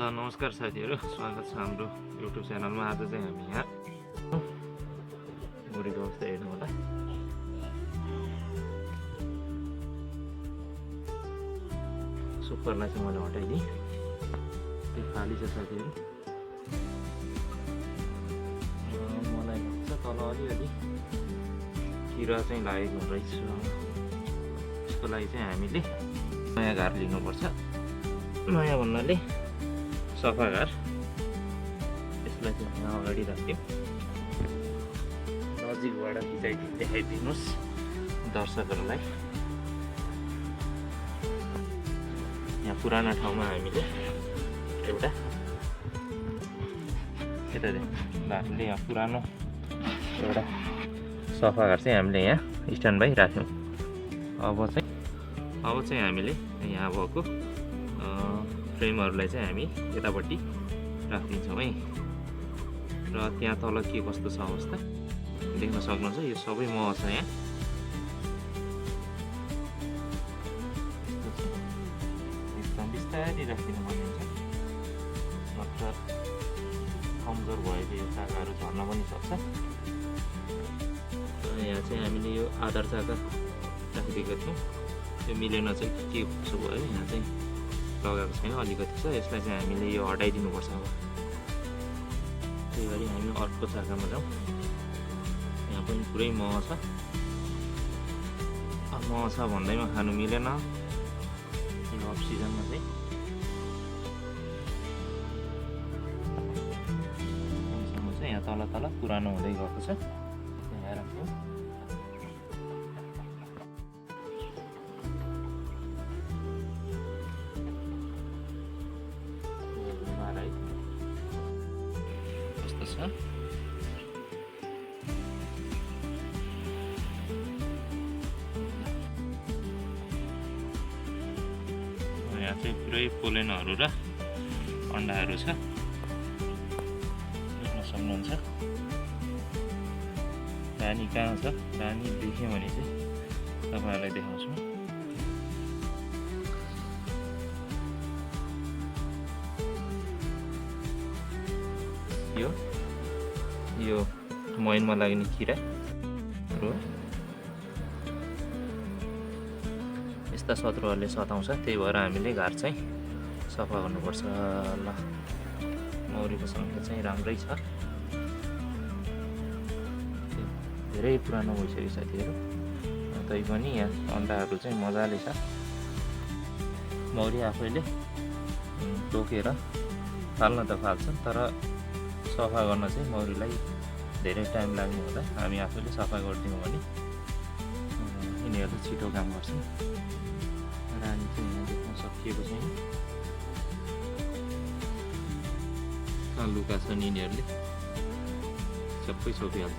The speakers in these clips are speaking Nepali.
नमस्कार साथीहरू, स्वागत छ हाम्रो युट्युब च्यानलमा। आज चाहिँ हामी यहाँ मुरीको अवस्था हेर्नु होला। सुपरलाई चाहिँ मैले हटाइदिएँ, त्यो खाली छ साथीहरू। मलाई लाग्छ तल अलिअलि किरा चाहिँ लागेको रहेछ। यसको लागि चाहिँ हामीले नयाँ घर लिनुपर्छ। नयाँ भन्नाले सफा घर। यसलाई चाहिँ यहाँ अगाडि राख्यौँ। नजिकबाट देखाइदिनुहोस् दर्शकहरूलाई। यहाँ पुरानो ठाउँमा हामीले एउटा हामीले यहाँ पुरानो एउटा सफा घर चाहिँ हामीले यहाँ स्ट्यान्ड बाई राख्यौँ। अब चाहिँ हामीले यहाँ भएको फ्रेमहरूलाई चाहिँ हामी यतापट्टि राखिदिन्छौँ है। र त्यहाँ तल के कस्तो छ अवस्था देख्न सक्नुहुन्छ। यो सबै मह छ यहाँ। एकदम बिस्तारै राखिदिनु पर्ने हुन्छ, नत्र कमजोर भएको यो चाकाहरू झर्न पनि सक्छ। यहाँ चाहिँ हामीले यो आधार चाका राखिदिएको थियौँ, त्यो मिलेन चाहिँ के कसो भयो। यहाँ चाहिँ लगाएको छैन, अलिकति छ। यसलाई चाहिँ हामीले यो हटाइदिनुपर्छ। अब त्यही गरी हामी अर्को चाकामा जाउँ। यहाँ पनि पुरै मह छ। मह छ भन्दैमा खानु मिलेन यो अफ सिजनमा चाहिँ। यहाँ तल तल पुरानो हुँदै गएको छ। यहाँ राख्यौँ। यहाँ चाहिँ पुरै पोलेनहरू र अन्डाहरू छ, देख्न सक्नुहुन्छ। रानी कहाँ छ? रानी देख्यो भने चाहिँ तपाईँहरूलाई देखाउँछु। यो मैनमा लाग्ने किराहरू यस्ता शत्रुहरूले सताउँछ। त्यही भएर हामीले घर चाहिँ सफा गर्नुपर्छ। ल, मौरीको सङ्ख्या चाहिँ राम्रै छ। धेरै पुरानो भइसक्यो साथीहरू, तैपनि यहाँ अन्डाहरू चाहिँ मजाले छ। मौरी आफैले टोकेर फाल्न त फाल्छन्, तर सफा गर्न चाहिँ मौरीलाई धेरै टाइम लाग्ने हुँदा हामी आफैले सफा गरिदियौँ भने यिनीहरूले छिटो काम गर्छन्। रानी चाहिँ यहाँ देख्न सकिएको छैन। लुका छन्, यिनीहरूले सबै छोपिहाल्छ।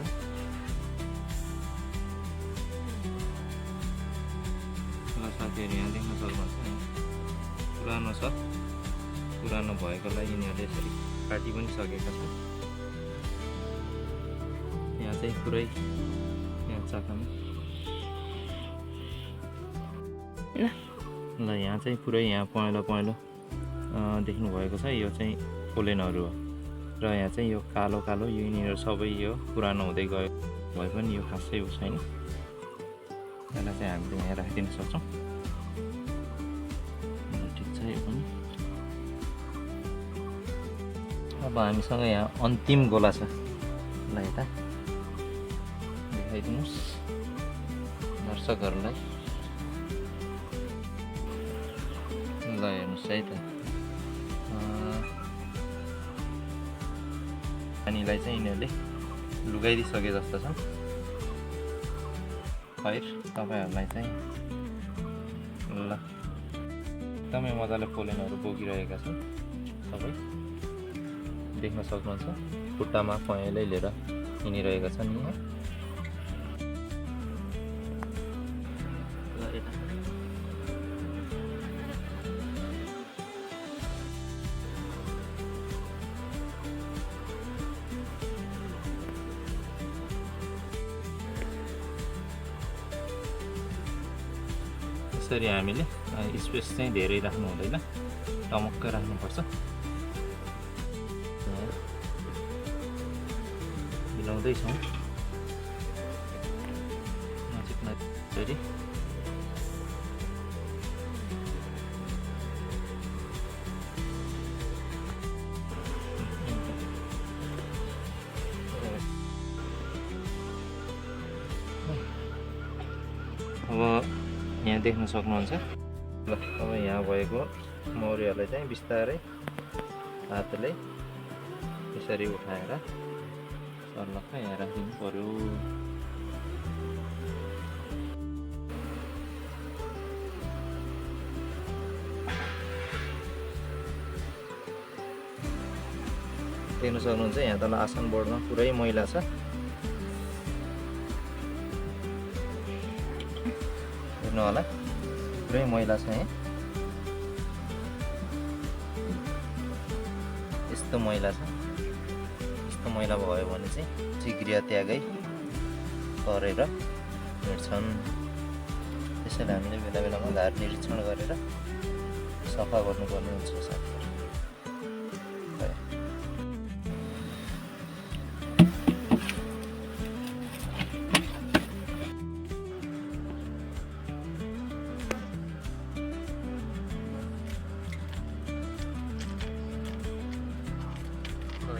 ल साथीहरू, यहाँ देख्न सक्नुहुन्छ पुरानो छ। पुरानो भएकोलाई यिनीहरूले यसरी काटि पनि सकेका छन्। यहाँ चाहिँ पुरै यहाँ चाकामा ल यहाँ चाहिँ पुरै यहाँ पहेँलो देख्नु भएको छ। यो चाहिँ पोलेनहरू हो। र यहाँ चाहिँ यो कालो कालो यिनीहरू सबै यो पुरानो हुँदै गयो भए पनि यो खासै छैन। यसलाई चाहिँ हामीले यहाँ राखिदिन सक्छौँ। ठिक छ यो पनि। अब हामीसँग यहाँ अन्तिम गोला छ। ल यता देखाइदिनुहोस् दर्शकहरूलाई। ल हेर्नुहोस् है त, पानीलाई चाहिँ यिनीहरूले लुगाइदिइसके जस्तो छ। खैर तपाईँहरूलाई चाहिँ ल एकदमै मजाले पोलेनहरू बोकिरहेका छन्। सबै देख्न सक्नुहुन्छ। खुट्टामा पहेँलै लिएर हिँडिरहेका छन् यहाँ। यसरी हामीले स्पेस चाहिँ धेरै राख्नु हुँदैन, टमक्क राख्नुपर्छ। मिलाउँदैछौँ नजिक फेरि अब यहाँ देख्न सक्नुहुन्छ ल अब यहाँ भएको मौरीहरूलाई चाहिँ बिस्तारै हातले यसरी उठाएर सर्लक्क यहाँ राखिदिनु पर्यो। देख्न सक्नुहुन्छ यहाँ तल आसन बोर्डमा पुरै मैला छ। हेर्नु होला पुरै मैला छ यहाँ। यस्तो मैला छ। यस्तो मैला भयो भने चाहिँ गृह त्यागै गरेर हिँड्छन्। त्यसैले हामीले बेला बेलामा घर निरीक्षण गरेर सफा गर्नुपर्ने हुन्छ साथीहरू।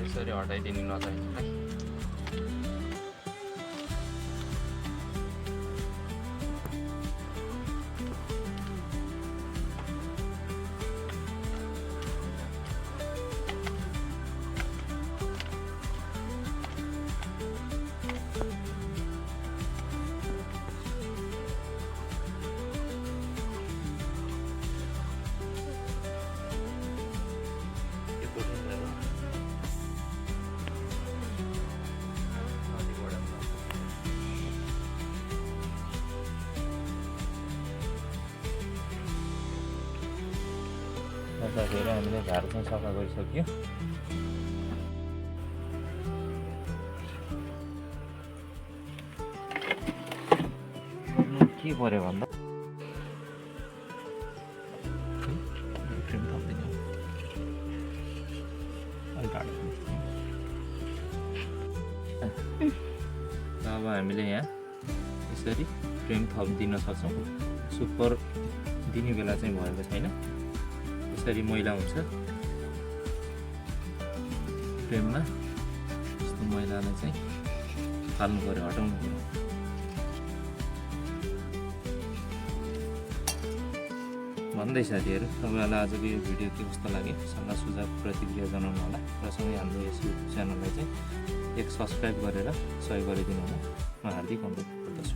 यसरी हटाइदिनु नचाहिँलाई साथीहरू हामीले झार चाहिँ सफा गरिसक्यो। के पर्यो भन्दा अब हामीले यहाँ यसरी फ्रेम थपिदिन सक्छौँ। सुपर दिने बेला चाहिँ भएको छैन। यसरी मैला हुन्छ फ्रेममा। यस्तो मैलालाई चाहिँ फाल्नु पर्यो, हटाउनु पर्यो। भन्दै साथीहरू तपाईँहरूलाई आजको यो भिडियो के कस्तो लाग्यो सल्लाह सुझाव प्रतिक्रिया जनाउनु होला र सँगै हाम्रो यस युट्युब च्यानललाई चाहिँ एक सब्सक्राइब गरेर सहयोग गरिदिनु होला। म हार्दिक अनुरोध गर्दछु।